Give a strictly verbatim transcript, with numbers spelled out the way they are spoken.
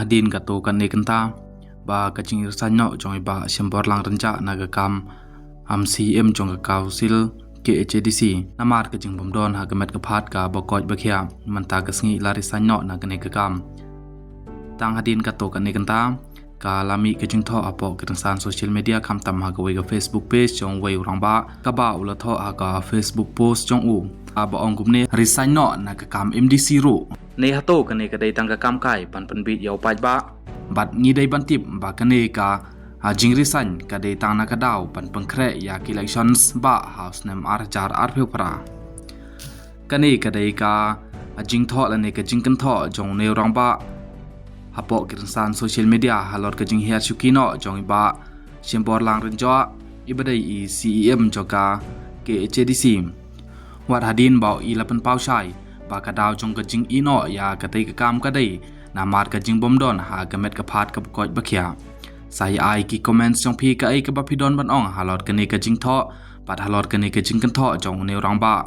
Hadien kato katne kynta ba ka jingresign noh jong i Bah Shemborlang Rynjah na ka kam CEM jong ka Council KHADC namar ka jingbym don ha ka met ka phad kaba koit ba khiah, mynta ka sngi i la resign noh na kane ka kam. Tang hadien kato katne kynta ka la mih ka jingthoh hapoh ki rynsan social media khamtam ha kawei ka Facebook page jong uwei u rangbah, kaba u la thoh ha ka Facebook post jong u, kaba ong kumne: resign noh na ka kam MDC ruh. Ne hato kane ka dei tang ka kam kai ban pynbit ïa u paidbah? Bad ngi dei ban tip ba kane ka, ah, jingresign ka dei tang na ka daw ban pynkhreh ïa ki elections bah ha u snem ar hajar arphew phra. Kane ka dei ka, ah, jingthoh lane ka jingkynthoh jong une u rangbah hapoh ki rynsan social media halor ka jinghiar shuki noh jong i Bah Shemborlang Rynjah, iba dei i CEM jong ka KHADC. Wat hadien ba i la pynpaw shai ba ka daw jong ka jingïehnoh ïa katei ka kam ka dei namar ka jingbym don ha ka met ka phad kaba koit ba khiah. Sa ïa ai ki comments jong phi kaei kaba phi don ban ong halor kane ka jingthoh bad halor kane ka jingkynthoh jong une u rangbah.